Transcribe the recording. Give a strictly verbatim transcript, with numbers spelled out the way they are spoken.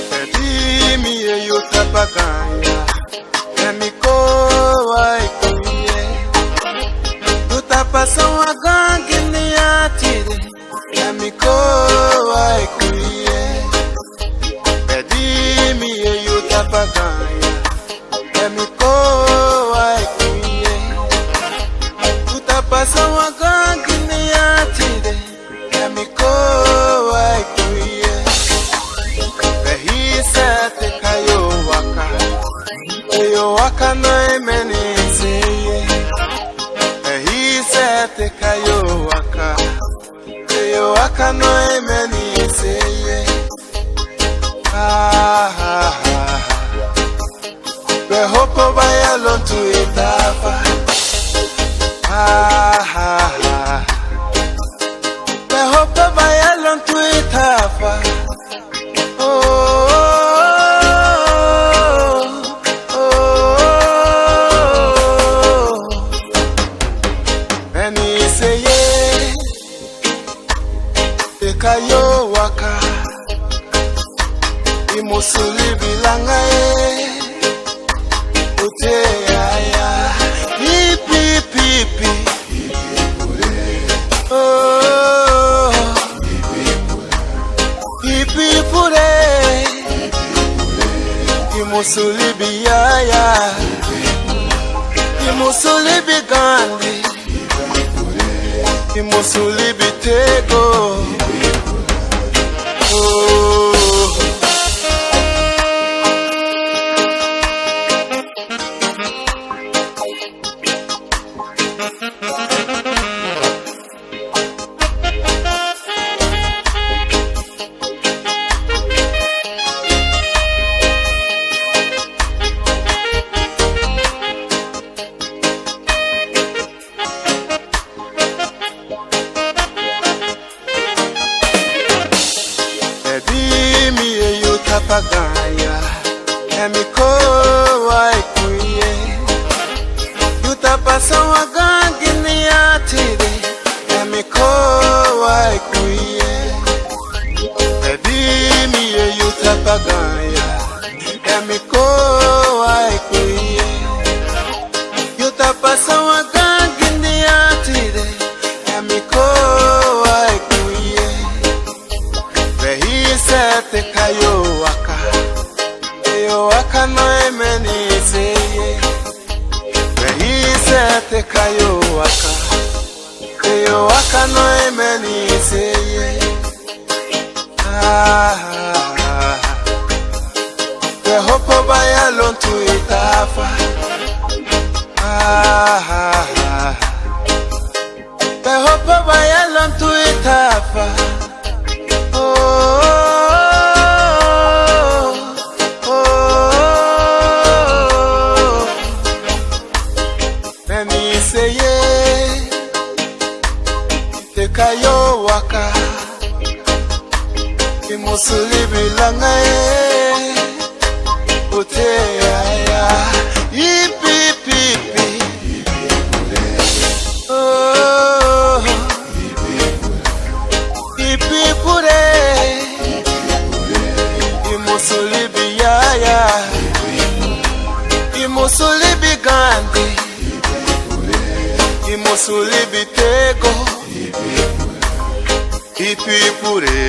Pedi mi e yu ta pa ganya, e mi ko ai kuye. Yu ta pasa wan gangi ni atide, e mi ko ai kuye. Pedi mi e yu ta pa ganya, e mi ko ai kuye. Yu ta pasa wan gangi ni atide, e mi ko ai kuye. Pe hise te ka yo waka, e yo waka no e meni seye. Pe hise te ka yo waka, e yo waka no e meni seye. Ah, ah, ah, ah. Pe hopo baya lontu itafa. Ah, ah, ah. Pe hopo baya lontu itafa. Oh, oh, oh, oh. Meni seye. Te ka yo waka, i musu libi langa e. Ute aya, ipi, ipi, ipi. Oh, ipi pure. I musu libi yaya, i musu libi gandi. I musu libi tego. Oh. Pedi mi e yu ta pa ganya, e mi ko ai kuye. Yu ta pasa wan gangi ni atide, e mi ko ai kuye. Pedi mi e yu ta pa ganya, e mi ko ai kuye. Yu ta pasa wan gangi ni atide, e mi ko ai kuye. Pe hise te ka yo waka, e yo waka no e meni seye. Pe hise te ka yo waka, e yo waka no e meni seye. Ah, ah, ah. Pe hopo baya lontu itafa. Ah, ah, ah. Pe hopo baya lontu itafa. Oh, oh, oh, oh. Meni seye, te ka yo waka, i musu libi langa e. Ute aya, ipi, ipi, ipi. Oh, ipi pure. I musu libi yaya, i musu libi gandi. I musu libi tego. Ipi pure.